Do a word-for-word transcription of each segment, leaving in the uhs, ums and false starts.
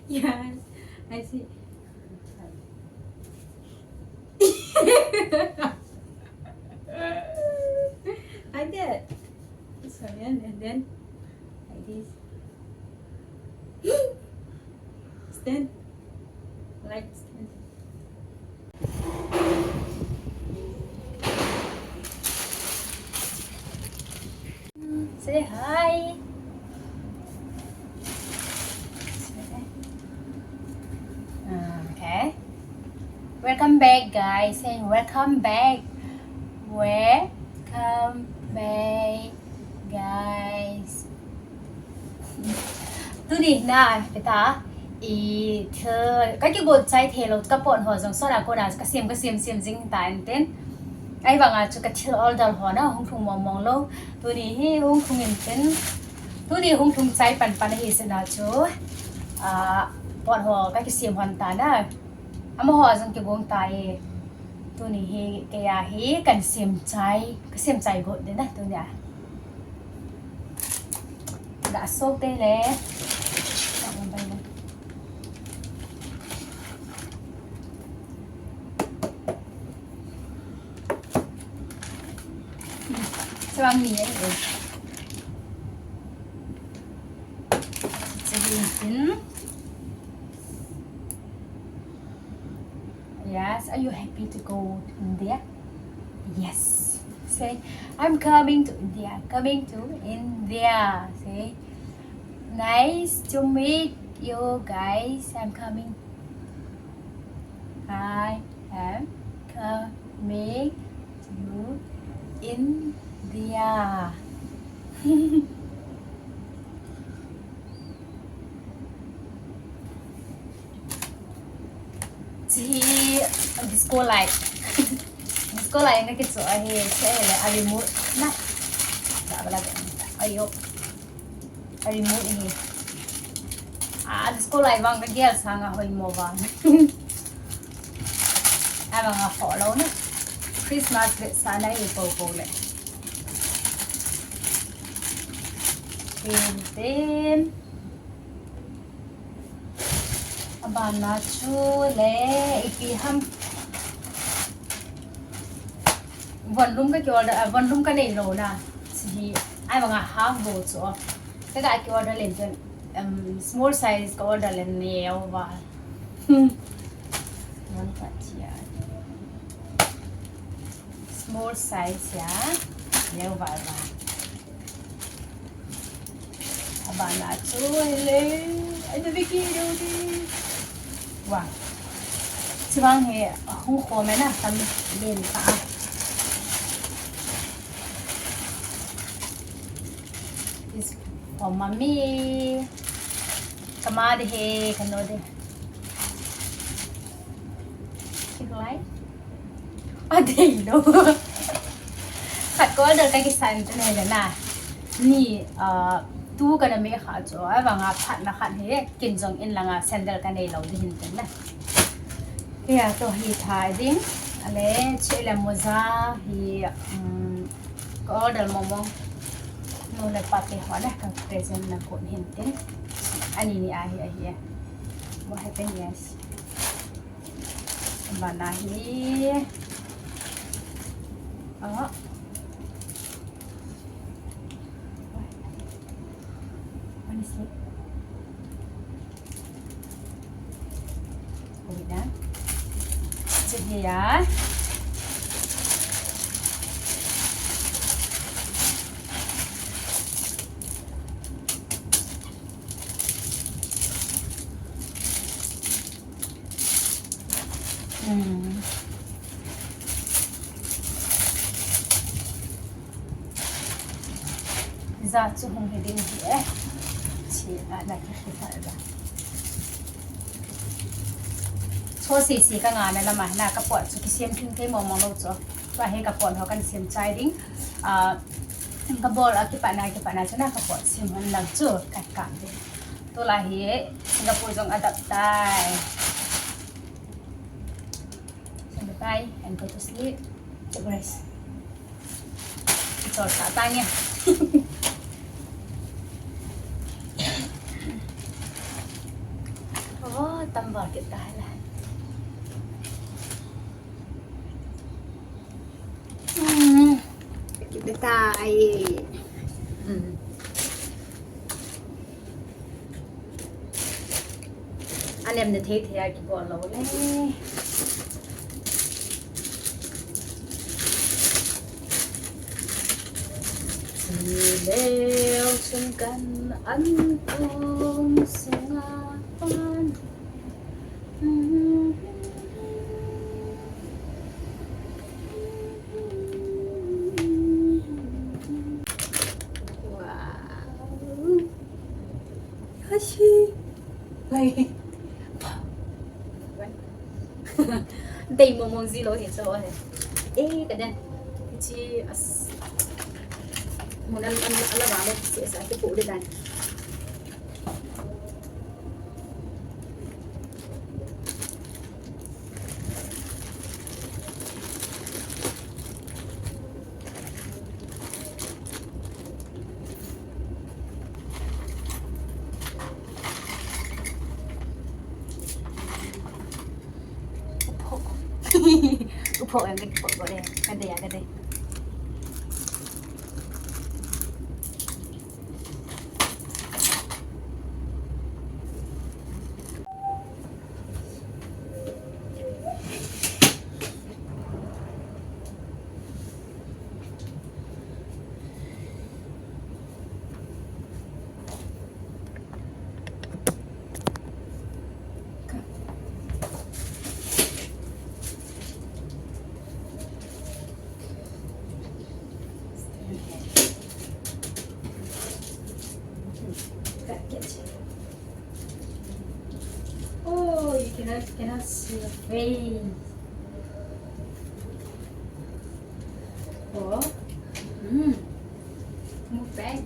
Yes, I see. Like that. This one, and then like this. Stand. Like stand. Say hi. Okay. Welcome back, guys. Say welcome back. Welcome back, guys. Tuni na, peta, i thil, ka kigot chai thei lou, ka pon ho jong sona kona, ka sem, ka sem, sem jing ta in tin. Ahivanga chu ka thil order ho na, hung lhung mong mong lou. Tuni hi hung lhung in tin. Tuni hung lhung chai pan pan hi sena chu. Ah, pon ho, ka kisem hon ta na. Amaho jong kigong ta e. Tuni hi, kei a hi, kan sem chai, ka sem chai got din na, tuni a. Ga so te le. Chuang ni e. Chuang tin. Yes, are you happy to go to India? Yes. Say, I'm coming to India, coming to India. Say, nice to meet you guys. I'm coming. I am coming to India. Chi disco light. Disco light na kichu ahi, che le a remote na. Da bala da. Ayo. A remote hi. A disco light vang ka gel sanga hoi mo vang. A vang a ho lo na. Christmas le sa na i po po le. Tin tin. Abana chu le ipi ham. Von lum ka ki order, ah, von lum ka nei lo na. Chi hi, ai manga half bo chu. Ka ga ki order len chen, um, small size ka order len ne o va. Hmm. Von ka chia. Small size ya. Ne o va va. Abana chu le. Ai, na Vicky, do di. Wa. Chibang he, hung khom e na, tam len ta. This for mommy. Kama de he, kano de. Chik lai. A dei lo. Khat ko order ka kisan chu nei le na. Ni, ah, tu ka na me kha chu. Ai vanga phat na khat he kin jong in langa sandal ka nei lo di hin tin na. Ya to hi tha ding. Ale che le moza hi, um, ka order mo mo. Nu le pa te ho le ka present na ko hin tin. Ani ni a hi a hi. Mo happen yes. Bana hi. Ah. Honestly. Wait na. Sige ya. Hmm. Za chu hung hi ding hi e. Chi a na ki hi ta da. Cho si si ka nga na lama na ka pot chu kisem thim thei mo mo lo chu. Tua hi ka pot ho kan sem chai ding. Ah, ka bol a kipat na kipat na chu na ka pot sem hon lang chu ka kam ding. Tulai hi Singapore jong adap tai. Bye bye and go to sleep. Take rest. It's all Saturday. Tam val kit ta le. Hmm. Kit ta ai. Hmm. Anem na thei thei a kibol lou le. Leo chun kan an kong sunga pan. Wow. Hashi. Wai. Wai. Dei mong mong ji lou hi chu ahi. Eh, ka den. Hiche as. Mun a, a, a la va le, hiche as a kipu le dan. Uphoh. Uphoh em, ka kiphoh go le. Ka dei a, ka dei. Oh, you cannot, cannot see your face. Oh. Mm. Move back.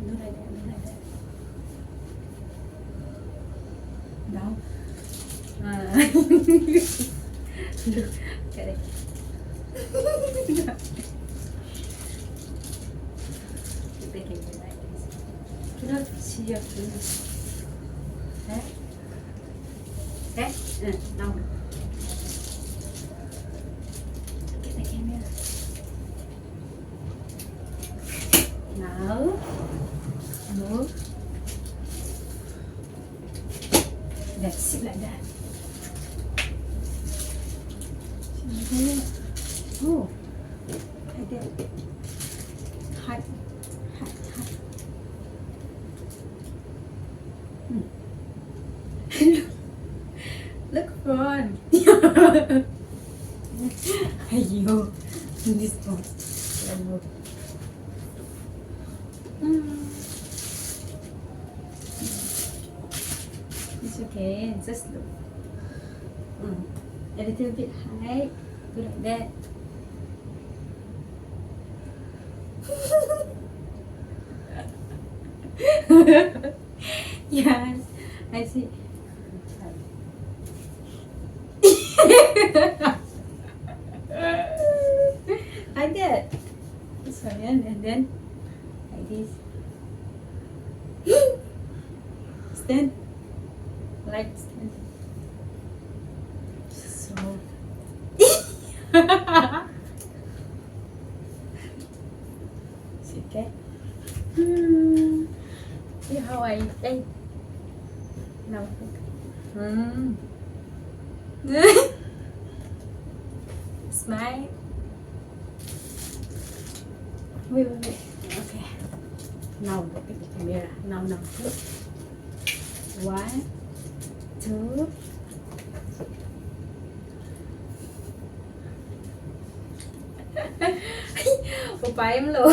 Do like that, do like that. Down. Ah. Look at it. Keep the camera like this. Cannot see your face. Eh? Eh? Eh, now. Look at the camera. Now, move. That's it, like that. Oh, like that. Hard, hard, hard. Hmm. Look front. Aiyo, this one. Aiyo. Mm. It's okay, just look. Mm. A little bit high, go like that. Yes, I see. Like that. This one, and, and then like this. Stand. Like stand. So. It's okay. Hmm. See how I, I, now. Hmm. Smile. Wait, wait, wait. Okay. Now look at the camera. Now, now. One, two. Upa em lou.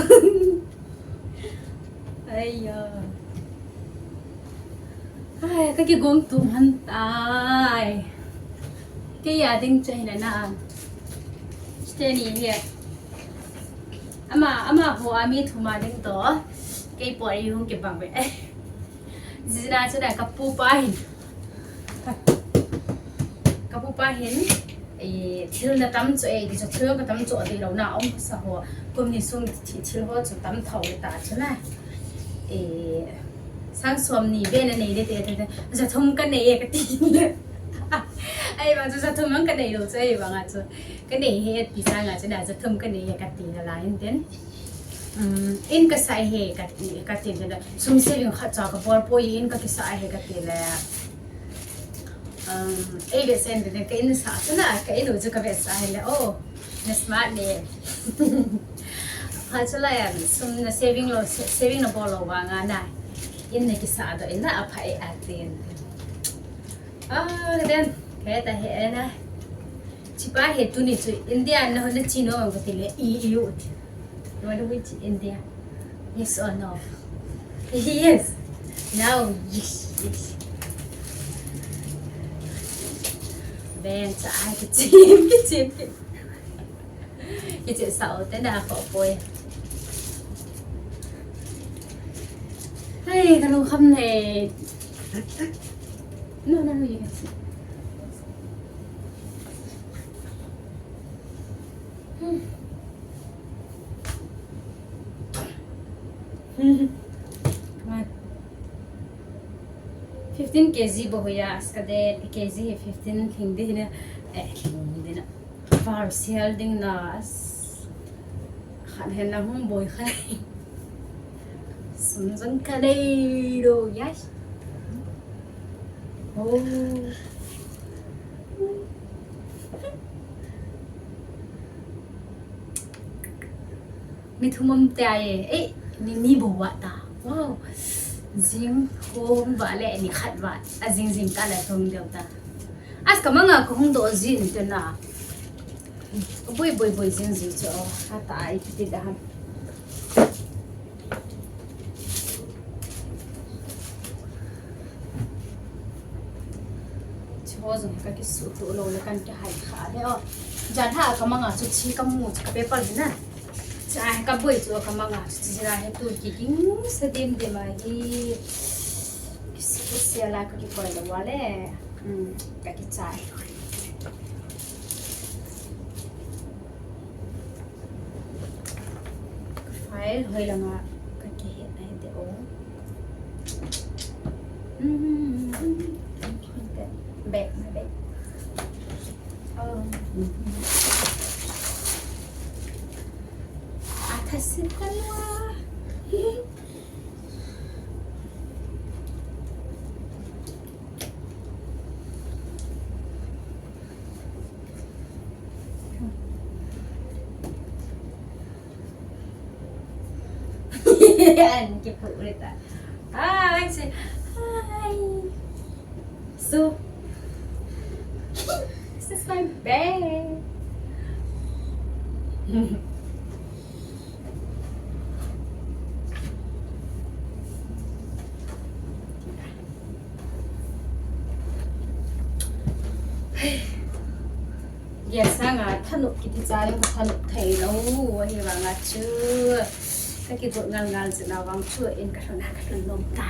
Aiya. Ai, ka kigong tum han tai. Kei a ding chu hile na. Chuteni hi. Ama, amaho a mi thum a ding toh. Kei poi hung kibang ve. Jina chu na ka pu pa hin. Ka pu pa hin, eh, thil na tam chu, eh, ti chu thil ka tam chu, a ti lou na, um sa ho, kum ni sung thi-, thil ho chu tam thou ta chu na. Eh, Sang som ni vel anei le te te te. Jathum kanei e kati le. Ahivang chu jathum ang kanei lou chu ahivang a chu. Kanei e ti sanga chu na jathum kanei e kati nalai in tin. Um, in kasah e kati, kati le. Sum saving khat cha kabol poi in kakisah e kati le. Um, ei vetsah in tin ka in sah chu na, ka in u chu kavetsah e le. Oh, na smart ne. Ha chu la ya, sum na saving lou, sa-, saving nabol lou vanga na. In nakisah doh in na apha e atin. Ah, then, kaya ta he na. Chipa he tuni chu India na hon na chino ang kati le i i u ti. You want to win India? Yes or no? Yes. No. Yes. Yes. Ben cha ai kichim kichim. Kichim sao te na ko poi. Hey, ka lung kham ne. No, no, no, you can sit. Hmm. Come on. Fifteen K G bou hoiya, askade K G fifteen thing ding na, eh, thing ding na. Parcel ding na, as-, khat hen na hung boi kha. Sum jong kanei lou, yes. Oh. Mi thum um te ai, eh, ni ni bou vat ta. Wow. Jing hung vat le ni khat vat. A jing jing ta le thum deu ta. As ka manga ka hung doh jin te na. Boi boi boi jing jing chu. Ka ta ai ti da ham. Chu jong ka kisuh tu lou le kan kihai kha le o. Jan ha ka manga chu chi ka mu chu ka paper hi na. Cha ka boi chu ka manga chu chi la he tu ki ging sa dim dim a hi. Kisuh se la ka kikoi lou va le. Hmm, ka kichai. File hoi langa ka kihet ahi te o. Bag, my bag. Oh. Athasit kalua. An kipu ulit ah. Hi, say hi. So, this is my bag. Gas sanga thanop kiti cha ding ka thanop thei lou, ahivanga chu ka kigot ngal ngal jeh a vang chu in ka lhun a ka lhun lom ta.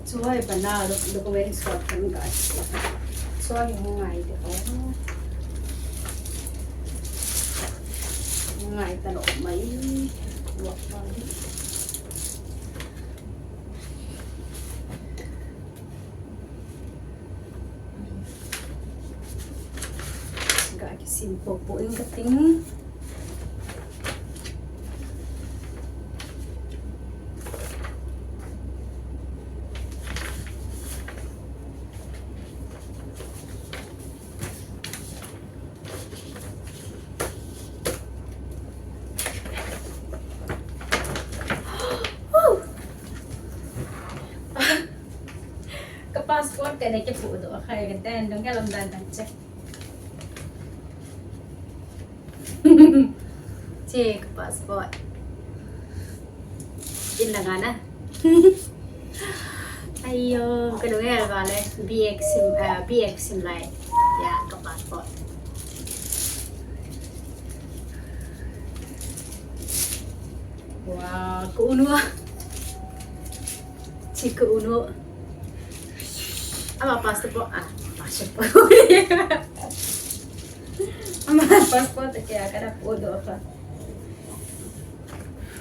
Chuai bana document sort kan ga. Chuai hung ngai de o. Ngai ta lou mai. Luak mai. Ga kisim popo in ka ting. Ka passport ka nei kipu doh a khai ka ten dong ka lam dan dan che. Che ka passport. In la nga na. Aiyo, kalung ahel vale. B X sim, ah, B X sim lai. Ya, ka passport. Wow, ka unu a. Chi ka unu. Ama passport, ah, passport. Ama passport kaya kada po do ka.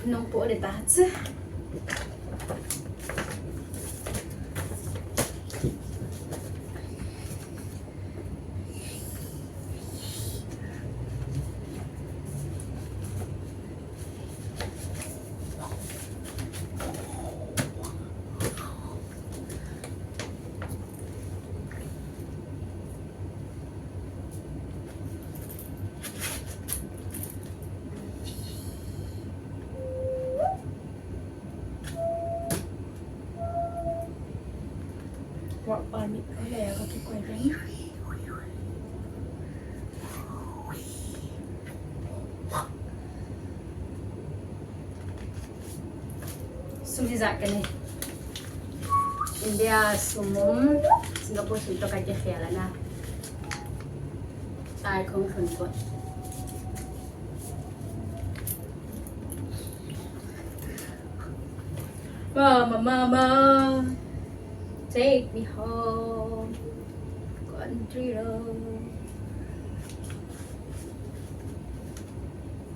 Nung po de ta. Work permit ko le ka kikoi veng. Sum hijat kanei. India sum, Singapore sum toh kakikhel ana. Chai khong khun pot. Mama, mama, take me home, country road.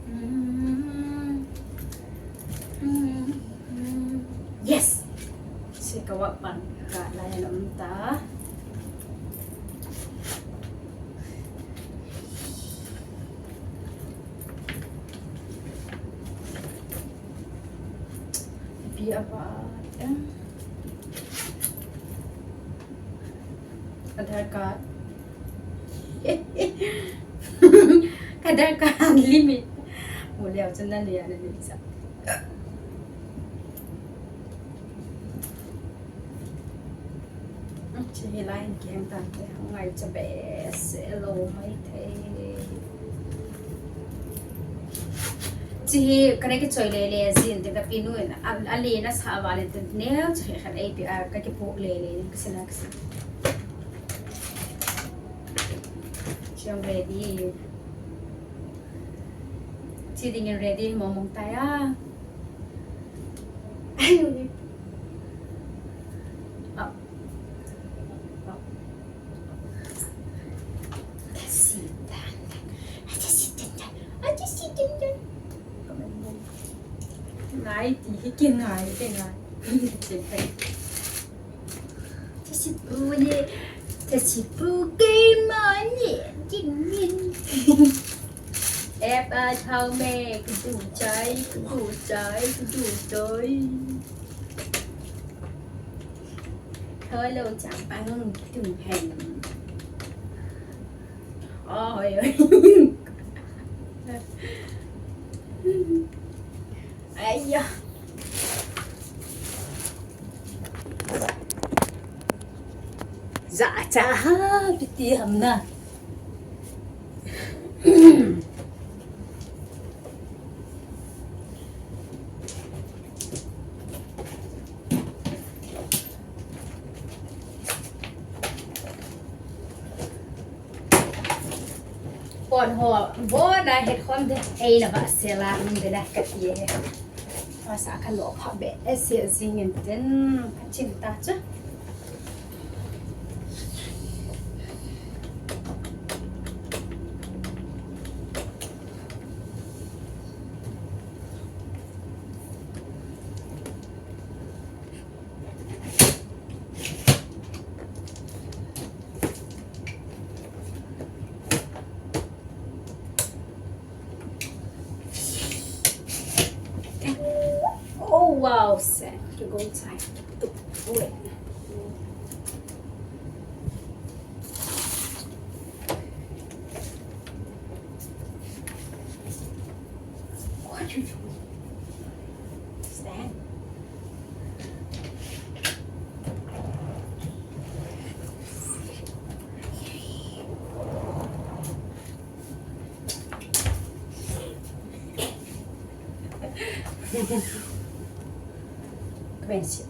Mm, mm, mm. Yes! Sikawa pan ka layan umta. Pi apa? Aadhaar card. Aadhaar card limit. Mo leo chun na leo na leo sa. Chi hi lai in kiheng tante, ngaicha behseh lou maithei. Chi hi kana kichoi lele jin te, ka pinu in a, a le na sa vale te, neo chu hi khat eipi a ka kipu lele, ka sina ka sina. Chi jong ready. Chi dingin ready mong mong tai a. Ai, ui. Up. Up. Just sit down. Just sit down. Just sit down. Ngai ti hi kingai, kingai. Thasipu le, thasipu keima le, jingin. Ep a thau me, kudu chai, kudu chai, kudu chai. Thalo chang pang, kudu hen. Oi, oi. Aiya. Za cha ha, piti ham na. Pon ho, bona het khom de, ei na ba se la, min de la ka ti e. Pasa ka lo pha behseh jing in tin, ka chin ta chu. Oh wow, set. You're going time. Wait. What you doing? Stand. Question.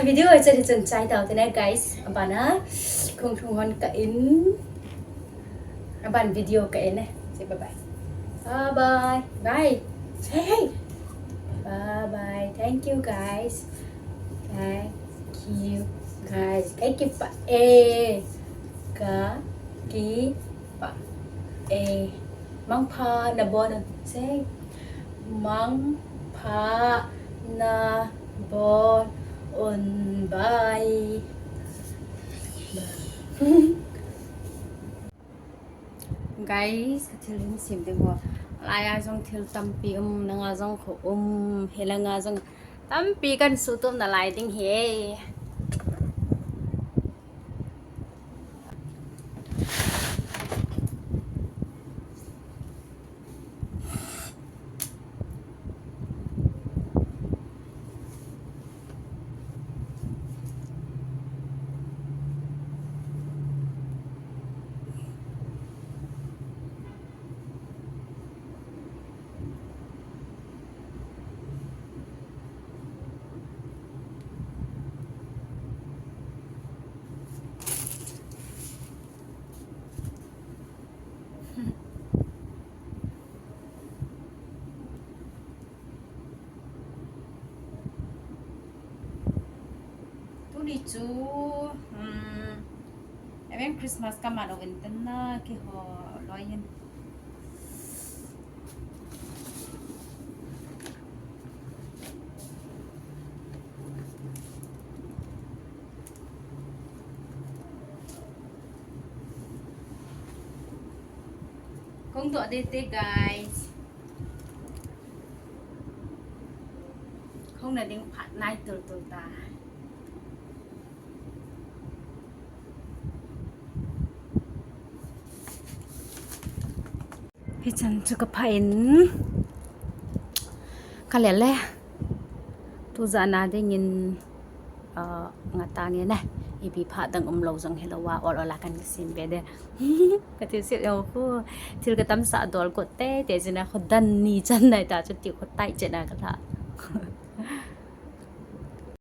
Video a chun chun chai tau te na, guys. Abana kong thung hon ka in. Aban video ka in eh. Say bye bye. Bye bye. Bye. Hey, hey. Bye bye. Thank you, guys. Thank you, guys. Kei kipah e. Ka kipah e. Mangpha nabon un. Say. Mangpha nabon un. Bye. Guys, ka thil hin sim ding ho. Lai a jong thil tampi um, nanga jong kho um, helanga jong tampi kan sutum nalai ding he. Tuni chu, um, even Christmas ka man uvin tin na kiho loi in. Kong doh ding te, guys. Kong na ding phat nai tul tul ta. Hichan chu ka pha in. Ka le le. Tu jana dingin, ah, nga ta nge ne. Ipi pha dang um lou jong hilou a, ol ol a kan ka sim be de. Ka thil sim jong khu. Thil ka tamsa dol ko te, te jina kho dan ni chan nai ta chu ti kho tai chena ka tha.